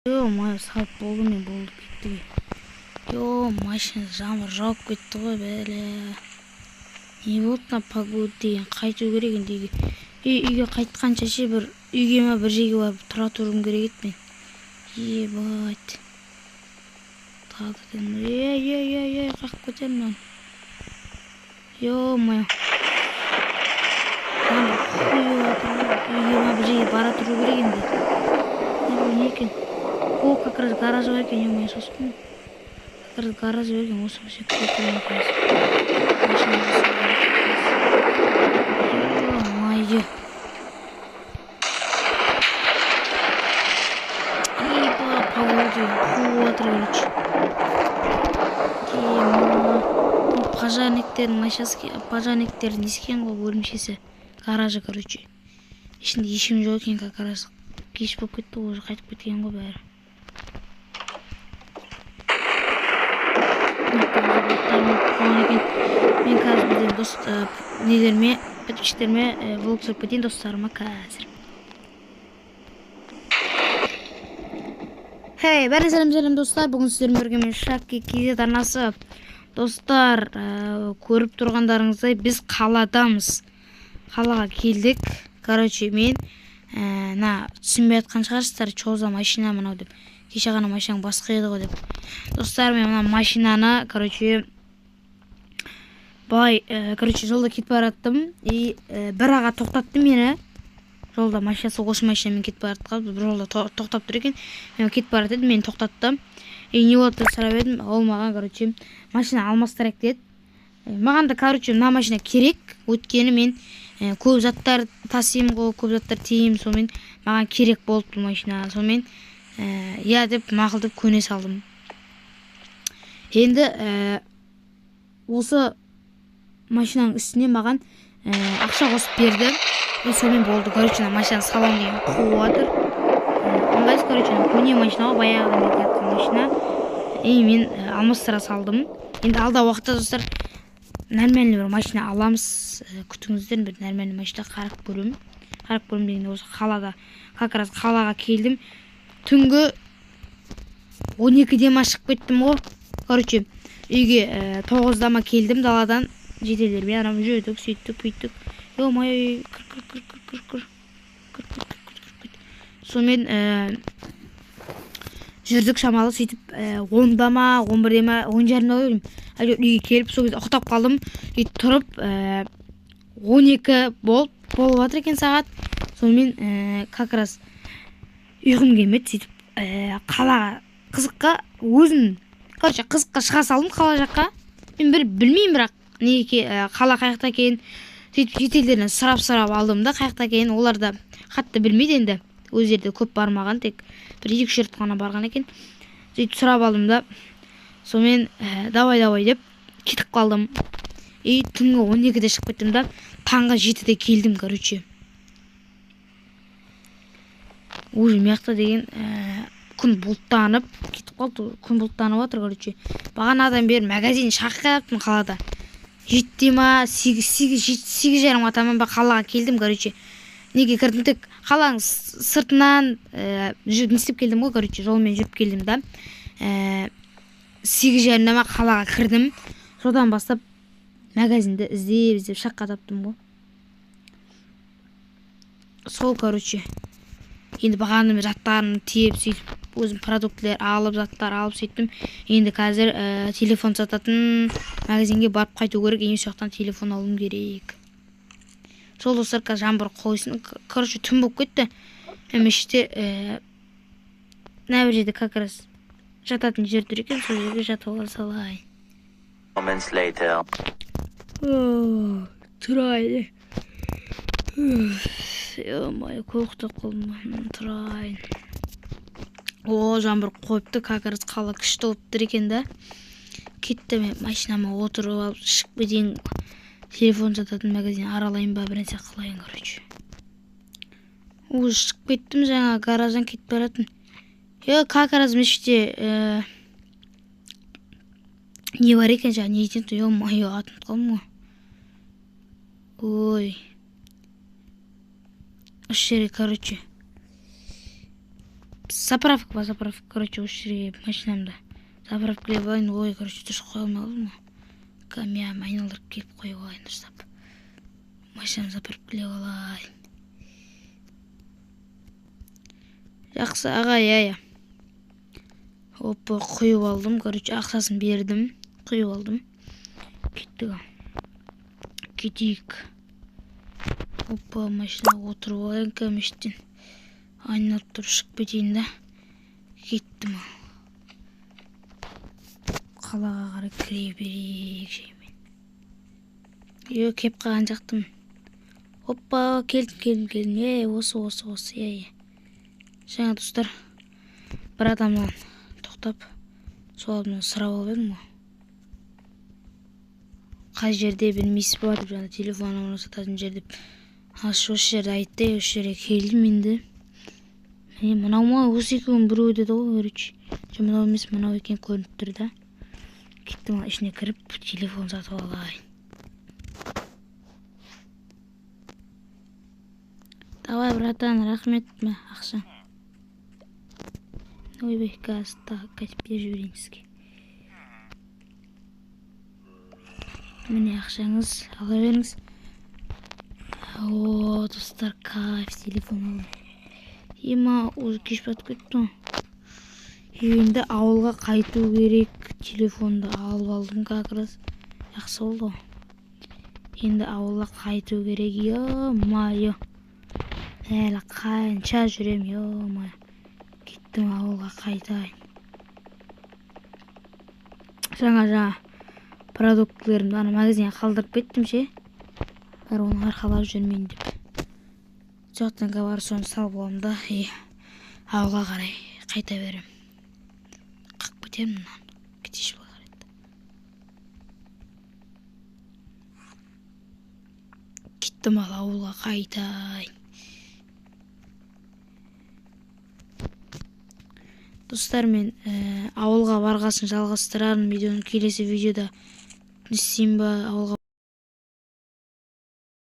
Ё-моё, салып болды мен, болды, кетті. Ё, машина жаңбыр жауып кетті ғой, бәле. Не болды мына погода деген, қайту керек енді үйге. Үйге қайтқанша ше бір үйге ма бір жерге барып тұра тұруым керек еді мен. Ебать. Тағы да ей, ей, ей, ей, қағып кетемін мынаны. Ё-моё. Жаңбыр құйып жатыр ғой. Үйге ма бір жерге бара тұру керек енді. Не бұл не екен? О, как раз гараж бар екен, ё-моё, сосын. Как раз гараж бар екен, осы жерге кіре тұруым керек. Машина жасау керек. Ё-моё. Еба, погода қуып жатыр, короче. Ема, пожарниктердің машинасы, пожарниктердің несі екен ғой, бөлімшесі. Гаражы, короче. Ішінде ешкім жоқ екен, как раз. Кеш болып кетті ғой, уже қайтып кеткен ғой бәрі. Мен қазір бізден дос, нелеріме, подписчиктеріме, влог түсіріп кетейін достарыма қазір. Хей, бәріне сәлем сәлем достар. Бүгін сіздермен бірге мен Шаки KZ арнасы. Достар, көріп тұрғандарыңыздай біз қаладамыз. Қалаға келдік. Короче, мен, на, түсінбей жатқан шығарсыздар, чё за машина мынау деп. Кеше ғана машинаң басқа еді ғой деп. Достар, мен мына машинаны, короче, былай, короче, жолда кетіп бара жаттым. И, бір аға тоқтатты мені. Жолда машинасы осы машинамен кетіп бара жатқан, бір жолда тоқтап тұр екен. Мен кетіп бара жатыр едім, мені тоқтатты. И не болды деп сұрап едім, ол маған, короче, машина алмастырайық деді. Маған да, короче, мына машина керек, өйткені мен, көп заттар тасимын ғой, көп заттар тиеймін, сонымен маған керек болды бұл машина. Сонымен, иә деп мақұл деп көне салдым. Енді, осы машинаның үстіне маған, ақша қосып берді. И сонымен болды. Короче, мына машинаны саламын деген қуып жатыр. Ыңғайсыз, короче, мына көне машина ғой, баяғыдан бері келе жатқан машина. И мен, алмастыра салдым. Енді алдағы уақытта, достар, нормальный бір машина аламыз. Күтіңіздер, бір нормальный машина қарап көремін. Қарап көремін дегенде осы қалада, как раз қалаға келдім. Түнгі 12-де ма шығып кеттім ғой. Короче, үйге, 9-да ма келдім даладан. Жеделдермен арам жүрдік, сөйттік, бүйттік. Ё-моё, кір, кір, кір, кір, кір, кір. Кір, кір, кір, кір, кір, кір. Сонымен, жүрдік шамалы, сөйтіп, 10-да ма, 11-де ма, он жарымда ғой деймін. Әйтеуір үйге келіп, сол кезде ұйықтап қалдым. Сөйтіп тұрып, 12 болып жатыр екен сағат. Сонымен, как раз ұйқым келмеді, сөйтіп, қалаға қызыққа өзім, короче, қызыққа шыға салдым қала жаққа. Мен бір білмеймін бірақ неге, қала қай жақта екенін. Сөйтіп шетелдерден сұрап-сұрап алдым да, қай жақта екенін. Олар да қатты білмейді енді. Өздері де көп бармаған, тек бір екі-үш рет қана барған екен. Сөйтіп сұрап алдым да, сонымен, давай, давай деп кетіп қалдым. И түнгі 12-де шығып кеттім да, таңғы 7-де келдім, короче. Уже мына жақта деген, күн бұлттанып кетіп қалды, күн бұлттанып жатыр, короче. Бағанадан бері магазин шақырыппын қалада. 7-де ма, сегіз, сегіз, жеті, сегіз жарымға таман ба қалаға келдім, короче. Неге кірдім, тек қаланың сыртынан, жүріп не істеп келдім ғой, короче, жолмен жүріп келдім да. Сегіз жарымда ма қалаға кірдім. Содан бастап магазинді іздеп, іздеп шаққа таптым ғой. Сол, короче. Енді бағанадан бері заттарымды тиеп, сөйтіп өзім продуктілер алып, заттар алып сөйттім. Енді қазір, телефон сататын магазинге барып қайту керек, енді сол жақтан телефон алуым керек. Сол достар, қазір жаңбыр қойсын. Короче, түн болып кетті. Мен мешітте, мына бір жерде как раз жататын жер тұр екен, сол жерге жатып ала салайын. Moments later. О, тұрайын. Ё-моё, көп ұйықтап қалдым. Тұрайын. О, жаңбыр қойыпты, как раз қала күшті болып тұр екен да. Кетті, мен машинама отырып алып шығып кетейін. Телефон сататын магазин аралайын ба, бір нәрсе қылайын, короче. Уже шығып кеттім, жаңа гараждан кетіп баратын. Е, как раз мешітте, не бар екен жаңа, не дейтін еді, ё-моё, атын ұмытып қалдым ғой. Ой. Осы жерге, короче. Заправка ба, заправка. Короче, осы жерге машинамды заправкалап алайын. Ой, короче, дұрыс қоя алмай қалдым ғой. Камям айналдырып келіп қойып алайын дұрыстап. Машинамды заправкалап алайын. Жақсы, аға, иә, иә. Опа, құйып алдым. Короче, ақшасын бердім. Құйып алдым. Кеттік ал. Кетейік. Опа, машинаға отырып алайын кәмештен. Айналып тұрып шығып кетейін да. Кеттім ал. Қалаға қарай кіре берейік жаймен. Йо, кеп қалған жақтым. Опа, келдім, келдім, келдім. Ей, осы, осы, осы, е, е. Жаңа достар, бір адамнан тоқтап, сол адамнан сұрап алып едім ғой. Қай жерде білмейсіз ба деп, жаңа телефон номерін сататын жер деп. Аш, осы жерде айтты, осы жерге келдім енді. Міне, мынау ма, осы екеуінің біреуі деді ғой, короче. Жоқ, мынау емес, мынау екен көрініп тұр да. Кеттім ал, ішіне кіріп телефон сатып алайын. Давай, братан, рахмет, мә, ақша. Ойбай, қазір тағы қайтып беріп жіберейін сізге. Міне ақшаңыз, ала беріңіз. О, достар, кайф, телефон алдым. Ема, уже кеш батып кетті ғой. Енді ауылға қайту керек. Телефонды алып алдым как раз. Жақсы болды ғой. Енді ауылға қайту керек. Ё-моё. Әлі қанша жүрем, ё-моё. Кеттім ауылға қайтайын. Жаңа продуктілерімді ана магазинге қалдырып кеттім ше. Бәрі оны арқалап жүрмейін деп. Сол жақтан барып соны салып аламын да, и ауылға қарай қайта беремін. Қақып кетемін мынаны. Кетейінші былай қарай. Кеттім ал ауылға қайтайын. Достар, мен ауылға барғасын жалғастырармын видеоны. Келесі видеода не істеймін ба, ауылға